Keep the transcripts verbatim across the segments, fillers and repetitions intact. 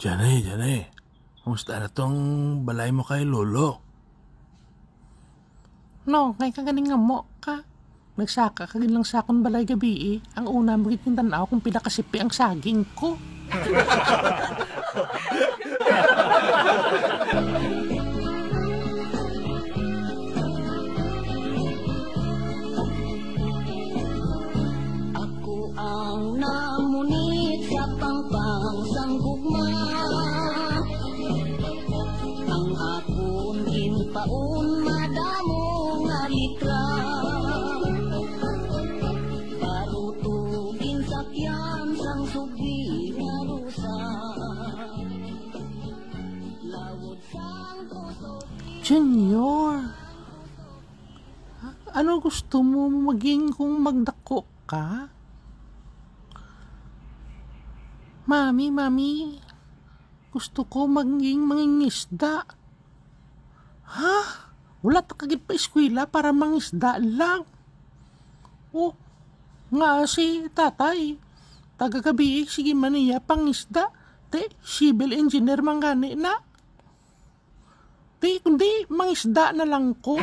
Jane, Jane, kumusta na tong balay mo kay Lolo? No, kay ka ganing nga mo ka. Nagsaka ka gid lang sa akon balay gabii. Ang una mo gid kintan-aw kung pila ka sipi ang saging ko. Ako ang namunit sa pangpang sang gugma. Ang akon ginpaon madamo nga litra. Baruto ginsakyan sang subi nga rusa. Lawod sang puso. Junior, ano gusto mo maging kung magdako ka? Mami, mami, gusto ko maging mangingisda. Ha? Wala ta ka gid pa eskwela para mangisda lang. Oh, nga si tatay, taga gabii, sige man niya pangisda. Te, civil engineer man gani na. Di, kundi mangisda na lang ko.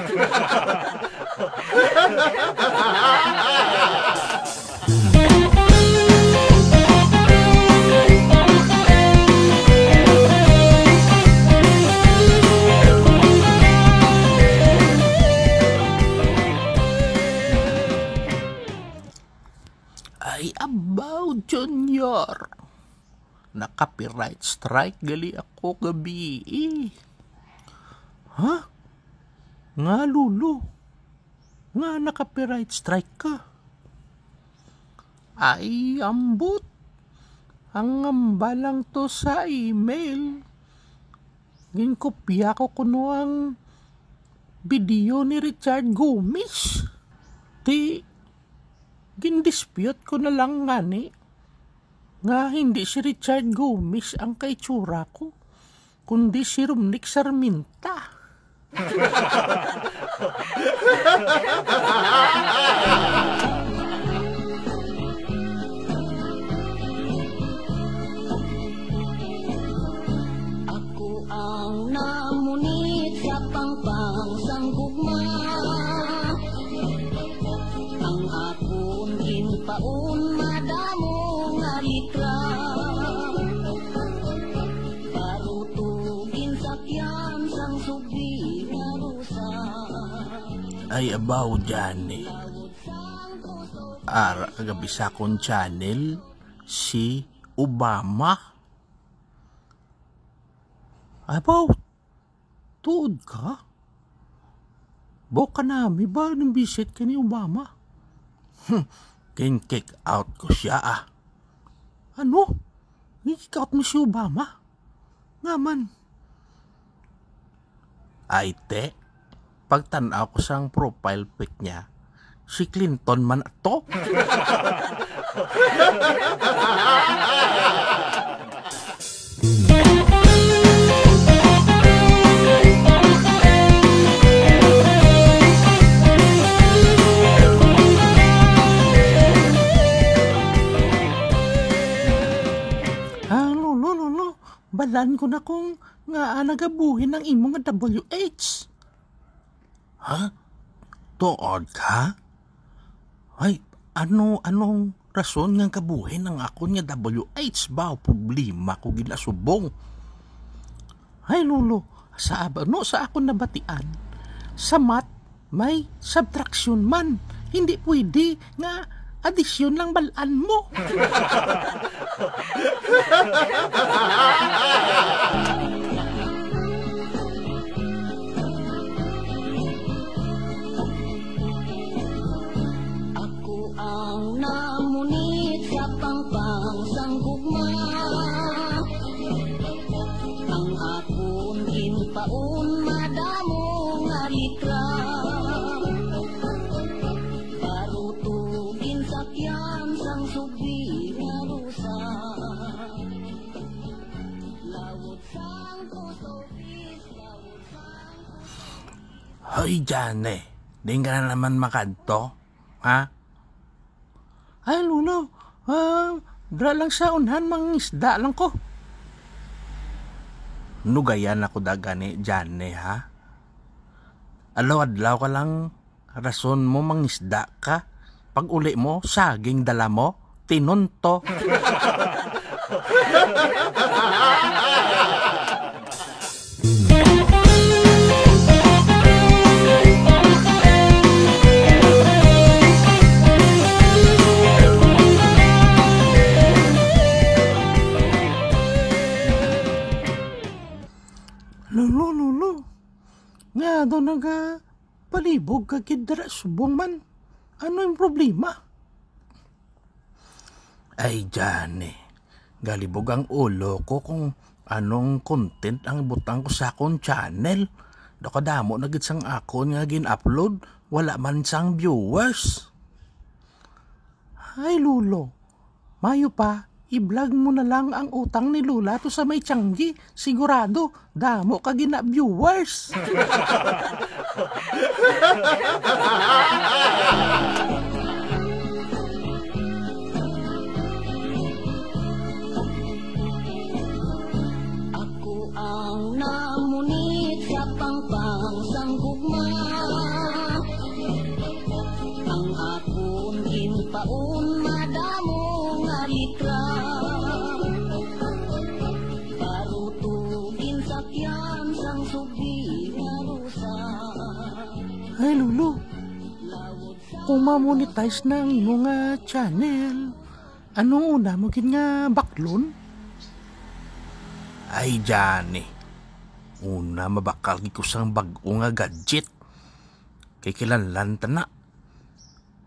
Ay, abaw, Junior. Na-copyright strike gali ako gabii. Ha? Nga, Lolo? Nga na-copyright strike ka? Ay, ambot. Ang ngamba lang to sa email. Ginkopya ko kuno ang video ni Richard Gomez. Ti, gindispute ko na lang ngani nga hindi si Richard Gomez ang kaitsura ko, kundi si Romnick Sarminta. Ako ang namunit sa pangpang sang gugma. Ang akon ginpaon madamo nga litra. Baruto ginsakyan sang subi nga rusa. Ay, abaw, Johnny. Ara ka gabi sa akon channel, si Obama. Abaw, tuod ka? Baw kanami ba nang visit ka ni Obama? Hmm, kin-kick out ko siya, ah. Ano? Gin-kick out mo si Obama? Nga man. Ay, te, pagtan-aw ko sang profile pic niya, si Clinton man ato. Ah, Lolo, Lolo, balaan ko na kung ngaa nagabuhin ang imo nga W H. Ha? Tuod ka? Ay, ano, anong rason nga gabuhin ang akon nga W H ba? Problema ko ginasubong. Ay, Lolo, sa aba-, no, sa akon nabatian, sa math, may subtraction man. Hindi pwede nga adisyon lang balaan mo. Ako ang namunit sa pangpang sang gugma. Ang akon ginpaon madamo nga litra. Baruto ginsakyan sang subi nga rusa. Lawod sang post office, lawod sang post office. Hoy, Jane, di ka na naman makadto, ha? Ay, Lolo, ah, dira lang sa unhan, mangisda lang ko. Nugayan ako da gani, Jane, ha? Adlaw-adlaw ka lang, rason mo mangisda ka. Pag uli mo, saging dala mo, tinunto. Lolo, lolo. Nga daw nagapalibog ka gid dira subong man. Ano yung problema? Ay, Jane. Galibog ang ulo ko kung anong content ang butang ko sa akon channel. Daw kadamo na gid sang akon nga gin-upload, wala man sang viewers. Ay, Lolo. Mayo pa, i-vlog mo na lang ang utang ni Lola to sa may tiyanggi. Sigurado, damo ka gina-viewers. Ako ang namunit sa pangpang sang gugma. Ang akon ginpaon madamo nga litra. Baruto ginsakyan sang subi nga rusa. Ay, Lolo. Kung ma-monetize na ang imo nga channel, anong una mo gid nga baklon? Ay, Jane. Una, mabakal gid ko sang bag-o nga gadget. Kay kinahanglan ta na.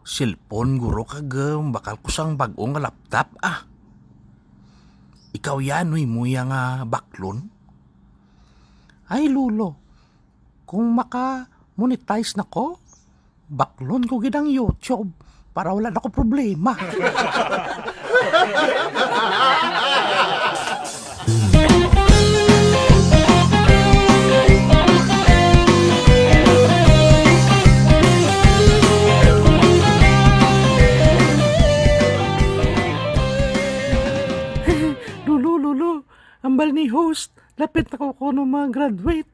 Cellphone, guro, kag, um, bakal ko sang bag-o nga laptop, ah. Ikaw yan, uy, mo ya nga baklon? Ay, Lolo, kung maka-monetize na ko, baklon ko gid ang YouTube para wala na ko problema. Lolo, lolo, ambal ni host, lapit na ko kuno ma-graduate.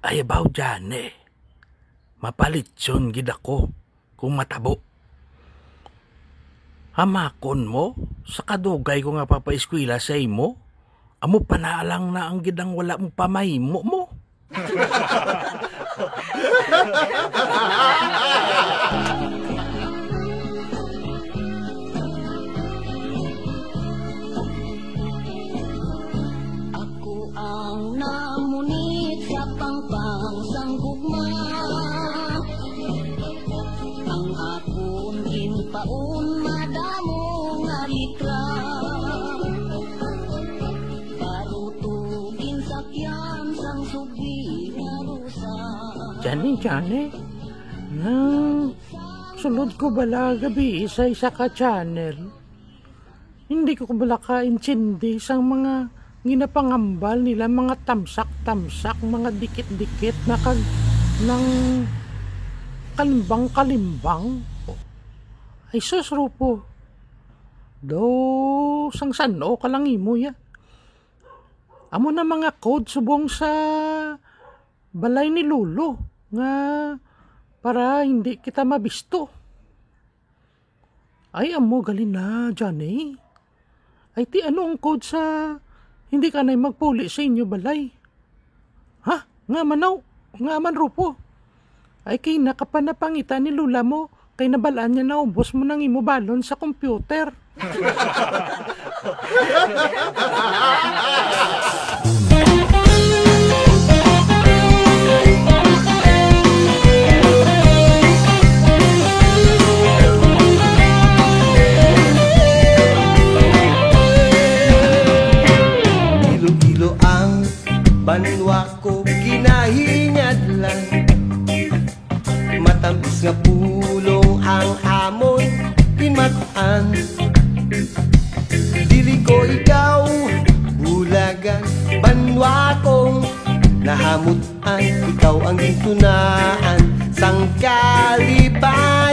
Ay, abaw, Jane. Mapalitson gid ako kung matabo. Hamakon mo sa kadugay ko nga papaeskwela sa imo, amo pa na lang na ang gid ang wala mo pamahimo mo. Ako ang namunit sa pangpang sang gugma. Ang akon ginpaon madamo nga litra. Baruto ginsakyan sang subi nga rusa. Jani, Jani, nang sulod ko bala gabi sa isa ka channel, hindi ko bala kaintindi sang mga ginapangambal nila, mga tamsak-tamsak, mga dikit-dikit na kag nang kalimbang-kalimbang. Ay sus, Rupo. Do, sang sano ka lang imo ya. Amo na mga code subong sa balay ni Lolo nga para hindi kita mabisto. Ay, amo gali na, Johnny. Ay, ti ano ang code sa hindi ka na magpuli sa inyo balay? Ha? Nga man, aw? Nga man, Rupo? Ay, kay nakapanapangita ni Lola mo, kay nabalaan niya naubos mo nang imo balon sa computer. Iloilo ang banwa ko ginahingadlan. Matambis nga pulong ang amon ginmat-an. Dili ko ikaw bulagan, banwa kong nahamut-an. Ikaw ang gintunaan sang kaliban.